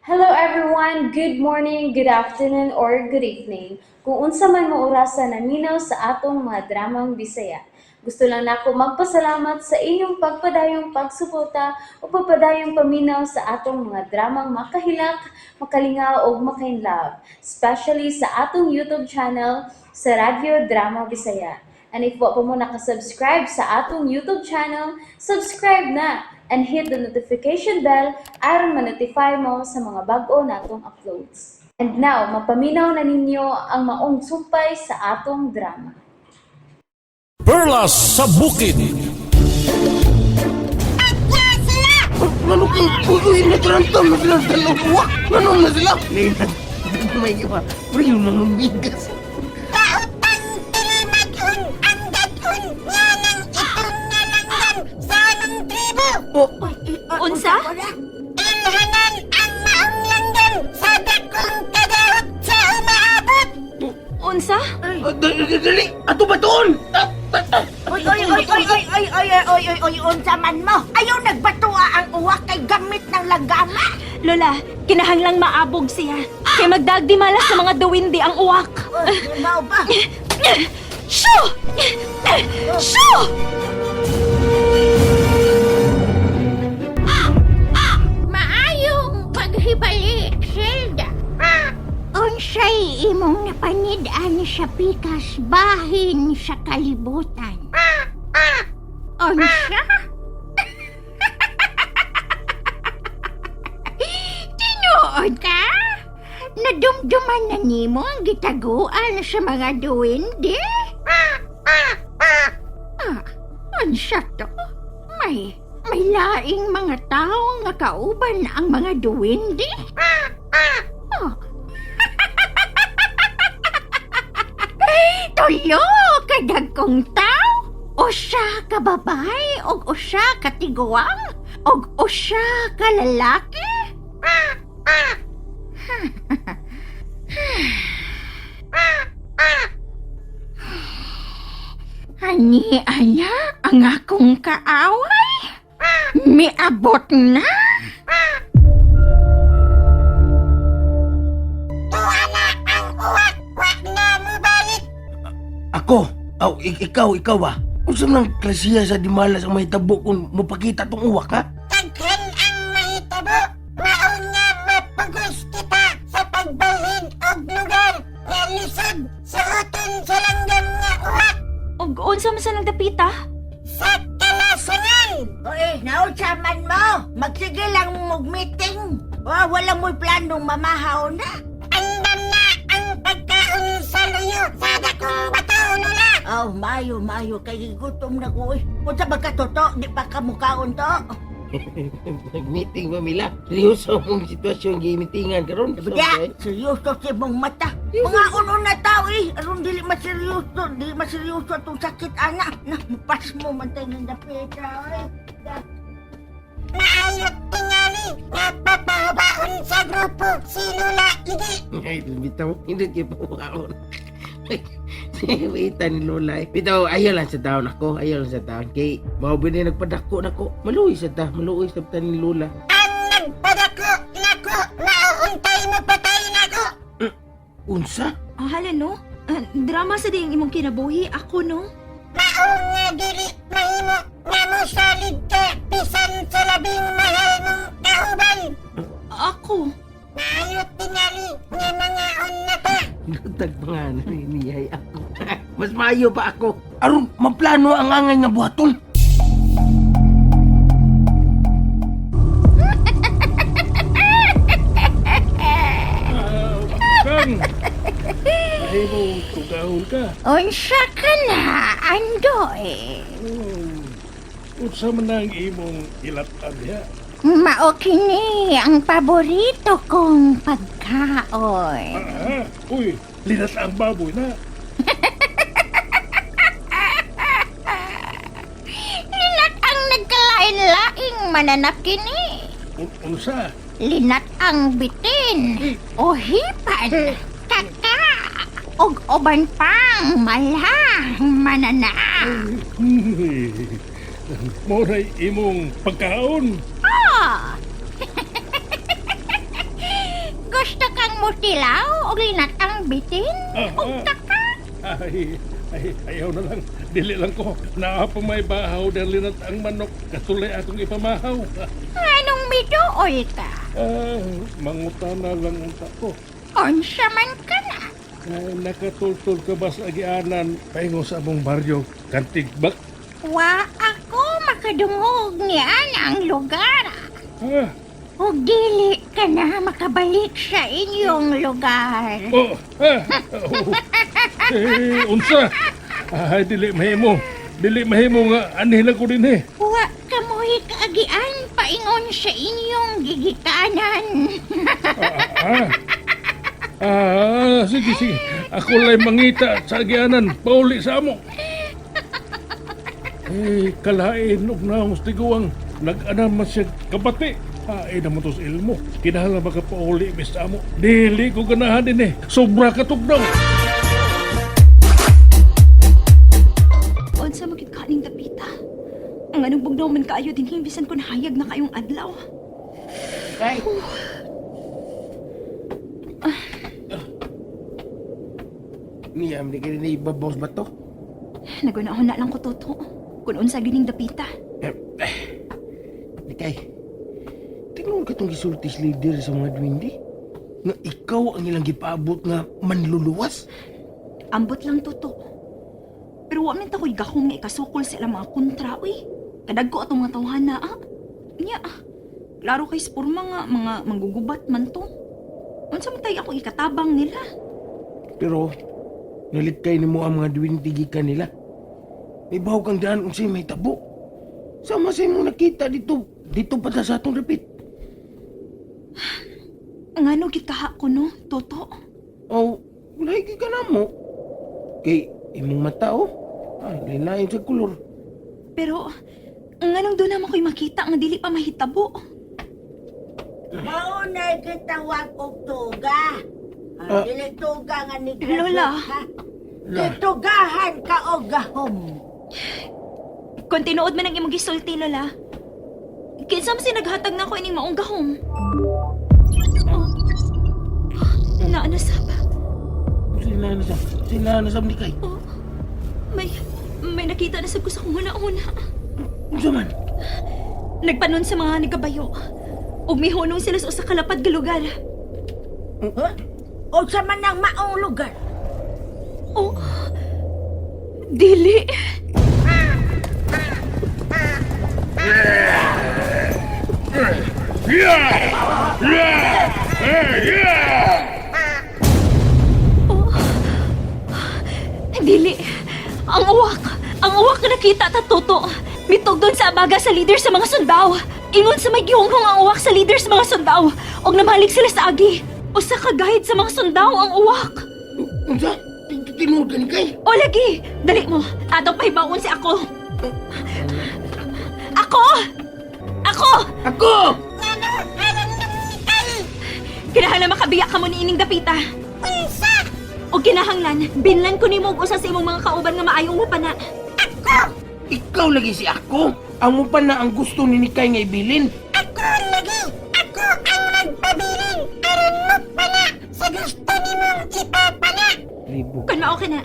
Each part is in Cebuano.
Hello everyone! Good morning, good afternoon, or good evening. Kung unsa man mo orasa naminaw sa atong mga dramang Bisaya. Gusto lang nako magpasalamat sa inyong pagpadayong pagsuporta o pagpadayong paminaw sa atong mga dramang makahilak, makalingaw ug makainlove, especially sa atong YouTube channel sa Radyo Drama Bisaya. And if wa pa mo nakasubscribe sa atong YouTube channel, subscribe na and hit the notification bell aron ma-notify mo sa mga bag-o natong uploads. And now, mapaminaw na ninyo ang maong sumpay sa atong drama. Perlas sa Bukid. Ano kang uy, naturantam na sila sa dalawa. Ano na sila? Ngayon, may iba. Pero yun ang bigas. Kautang tilimaghon ang daghon nga nang itong nalanggan sa anong tribo. Oh, Unsa? Ilhanan ang maong langgan sa dakong kadahot sa umaabot. Unsa? Dali, dali. Ato ba doon? Oy, oy, oy, oy, oy, oy, oy, oy, oy, oy, oy, unsa man mo? Ayaw nagbatua ang uwak kay gamit ng langgama. Lola, kinahanglang maabog siya. Kay magdagdimala sa mga duwindi ang uwak. Oy, mao ba? Shoo! Shoo! Maayong paghibalik, Zelda. Unsay imong napanid-an sa pikas bahin sa kalibutan? Unsa? Tinuod ka? Nadumduman na nimo ang gitaguan sa mga duwende? Ah, unsa to? May laing mga tao nga kauban ang mga duwende? Oh. Tulo kadagkong tao, usa ka babae og usa ka tiguang og usa ka lalaki. Ani ana ang akong kaaway? Miabot na? Tuwa na ang uwak, wa na mubalik. Ako. Aw, ikaw, ikaw ba? Unsa man ang klasiya sa dimalas ang mahitabo kung mapakita tong uwak, ha? Daghan ang mahitabo. Mao nga mapugos kita sa pagbalhin og lugar nga lisod suoton sa langgam nga uwak. Og unsa man sa nagdapita? Sa kalasangan! Oy, naunsa man mo? Magsige lang mog meeting. Oh, wala mo'y planong mamahaw na. Andam na ang pagkaon sa luyo sa dakong bato, Lola! Oh, mayo, mayo, kay gutom na ko. Eh. Unsa ba ka toto? Di pa ka mukaon to. Nag-meeting ba mila? Seryoso mong sitwasyon gimitingan karon. Bida, seryoso si mong mata. Mga uno na tao eh. Aron dili maseryoso, dili maseryoso atong sakit ana. Na, pas mo man tayo ng dapita eh. Maayot tingali nga papahubaon sa grupo si Lola Igi. Ay, bitaw, hindi kayo pawaon. Wait, ni Lola eh. Bitaw, ayaw lang sa taon ako, ayaw lang sa taon. Kay, mao ba na nagpadako na ko? Maluoy sa ta, maluoy sa ta ni Lola. Ang nagpadako nako mauuntay mo patay nako. Unsa? Ah, hala no? Ah, drama sa diyang imong kinabuhi, ako no? Mao nga dili mahimo nga mosalig ka bisan sa labing mahal mong kauban. Ako. Maayot tingali nga mangaon na ta. Lutag pa nga na niyay ako. Mas maayo pa ako. Aron, maplano ang angay nga buhaton. Kang! Mahimo tugahon ka. Unsa ka na, Andoy? Unsa man ang imong ilatan diha? Mao kini ang paborito kong pagkaon. Ah, uy, linat ang baboy na. Linat ang nagkalain-laing mananap kini. Unsa? Linat ang bitin, o hipan, kaka, og uban pang malang mananap. Mo imong pagkaon. Ah! Mutilaw og linatang bitin? Og taka? Ay, ay, ayaw na lang. Dili lang ko. Naa pa may bahaw dahil linat ang manok. Katulay akong ipamahaw. Anong mituoy ka? Ah, mangutana lang unta ko. Unsa man ka na? Ay, nakatultol ka ba sa agianan? Paingo sa among baryo. Kantigbak. Wa ako makadungog niyan ang lugar. Ah, Ug dili ka na makabalik sa inyong lugar. oh, ah, oh. Eh, unsa? Ay, dili mahimo. Dili mahimo nga anhi lang ko din eh. Wa ka mo'y kaagian paingon sa inyong gigikanan. Ah, ah, sige, sige. Ako lay mangita sa agianan. Pauli sa amo. Eh, kalain og naong tiguang. Nag-anam man siya kabati. Ay, naman to sa ilmo. Kinahanglan makapauli mis sa amo. Dili ko ganahan din eh. Sobra ka tugnaw. Unsa magid ka ning dapita? Ang anong bugnaw man kaayo dinhi bisan kun hayag na kayong adlaw. Kay. Niya, hindi ka rin ibabaws ba to? Nagunahon na lang ko, Toto. Kun unsa gining dapita. Nikay, tingnan ka itong gisultis leader sa mga duwende. Nga ikaw ang ilang gipaabot nga manluluwas. Ambot lang, Toto. Pero wa man ta ko'y gahom nga ikasukol sa ilang mga kontra, uy. Kadagko atong mga tawhana, ah. Nya, ah. Klaro kay spurma nga mga manggugubat man to. Unsa man tay ako ikatabang nila? Pero, nalikay nimo ang mga duwende gikan nila. May baho kang daan unsay may tabo. Sama sa imong nakita dito, dito pa ta sa atong dapit. Ngano gid kaha ko no, Toto? Oh, lahi ka na mo. Kay imong mata oh. Ah, lain sa kolor. Pero nganong doon naman ko'y makita nga dili pa mahitabo. Maunay kitawag og tuga. Ah. Ah, dili tuga nga ni Lola. Ha? Gitugahan ka og gahom. Kung tinuod man ang imong gisulti, Lola. Kinsa man sinaghatag na ko ining maong gahom? Oh. Naa na sab. Sila na sa, sila na sa nikay. Oh. May nakita na sab ko sa kong una-una. Unsa man? Nagpanon sa mga nagabayo. Ug mihunong sila sa usa ka lapad nga lugar. Huh? Unsa man ang maong lugar? Oh. Dili. Oh. Dili. Ang uwak. Ang uwak na nakita ta, Toto. Mitog doon sa abaga sa leader sa mga sundao. Ingon sa may gihunghong ang uwak sa leader sa mga sundao. Og namalik sila sa agi. Usa ka guide sa mga sundao ang uwak. Unsa? Tinuod ka nikay? O lagi, dali mo. Atong pahibaon si ako. Ako! Ako! Ako! Kinahanglan makabiya ka mo ni ining dapita. Unsa? O kinahanglan, binlan ko nimo og usa sa imong mga kauban nga maayong mo pana. Ikaw lagi si ako. Ang mo pa na ang gusto ni Nikay nga ibilin. Ako lagi! Ako ang magpabilin aron mo pana sa gusto nimong ipapana! Ribo. Kun mao ka na,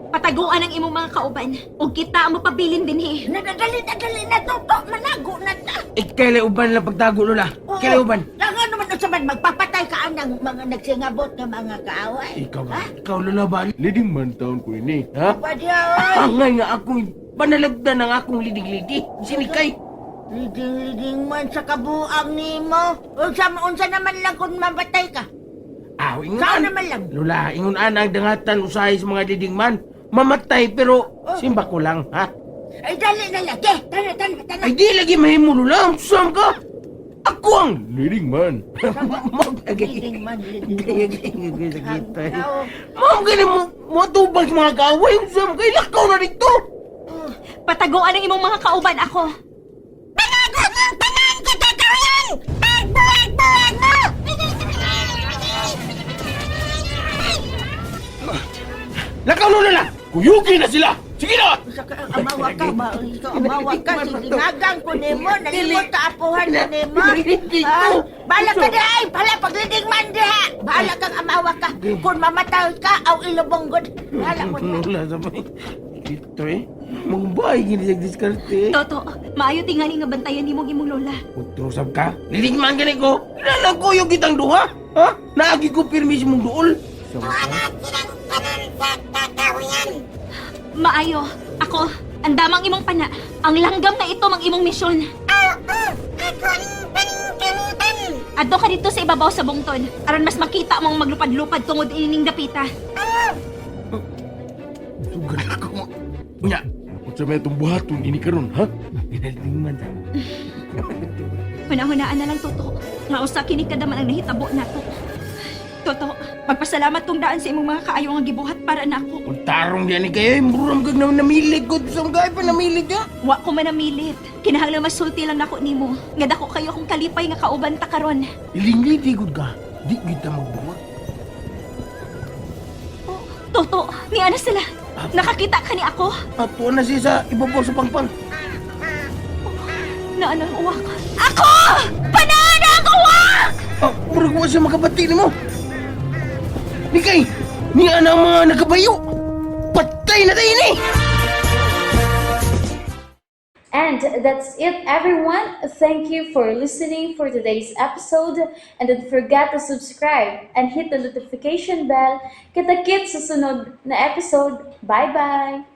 pataguan ang imong mga kauban ug kita ang mapabilin dinhi. Nadali nadali na Toto, manago na ta. Ikay lay uban lang pagtago lola. Oo. Ikay lay uban. Nga naman unsa man magpapatay ka anang mga nagsingabot nga mga kaaway. Ikaw ba? Ikaw lola ba? Leading man taon ko ini, ha? Pwede oy. Angay nga akong panalagdan ang akong lidig-lidi. Si Nikay. Liding-liding man sa kabuang nimo. Unsa unsa naman lang kung mamatay ka. Ah, ingon Sao an- naman lang? Lola, ingon ana ang dangatan usahay sa mga leading man. Mamatay pero simba ko lang, ha? Ay dali na lang. Ge, tana tana tana. Ay di lagi mahimo lola. Saan ka? Ako ang leading man. Liding man, liding. Ma'am, gani mo matubang sa mga kaaway. Saan ka? Ilakaw na dito. Pataguan ang imong mga kauban ako. Panago mong tanan katatawayan! Pagbuwag-buwag mo! Lakaw na lola. Kuyugin na sila. Sige na! Usa ka amawa ka ba? Ikaw amawa ka sinagang ko nimo, nalimot ka apuhan ko nimo. Dili Ah, Bala ka di ay, pala pagliding man diha. Bahala kang amawa ka. Kung mamatay ka, aw ilubong gud. Bahala mo na. Lola, sabay. Dito eh. Magbay, gini siya diskarte eh. Toto, maayo tingali nga bantayan nimong imong lola. Utro sab ka? Liligman gani ko. Kinahanglan ko yung kitang duha. Ha? Naagi ko pirmi si mong duol. Wala silang tanan sa kakahuyan. Maayo, ako, ang damang imong pana. Ang langgam na ito mang imong misyon. Oo, ako ang paningkamutan. Adto ka dito sa ibabaw sa bungtod aron mas makita mong maglupad-lupad tungod ining dapita. Sugad ako. Unya, unsa may itong buhaton ini karon, ha? Ginaligman ta. Hunahunaan na lang, Toto, nga usa kini kadaman ang nahitabo nato. Toto, magpasalamat kong daan sa imong mga kaayo nga gibuhat para nako. Kung tarong diyan ni kayo, eh, muram kag na namilig ko. Sa mga pa namilig ka. Wa ko manamilit. Kinahanglan masulti lang nako nimo. Nga dako kayo kung kalipay nga kauban ta karon. Ilingli, di gud ka. Di kita magbuhat. Oh, Toto, niya na sila. Nakakita ka ni ako. Ato na siya sa ibabaw sa pangpang. Naanang uwak. Ako! Panaan ang uwak! Ah, murag wa siya makabati nimo. Nikay, niya na ang mga nakabayo. Patay na tayo ni! And that's it, everyone. Thank you for listening for today's episode. And don't forget to subscribe and hit the notification bell. Kita-kits sa sunod na episode. Bye-bye!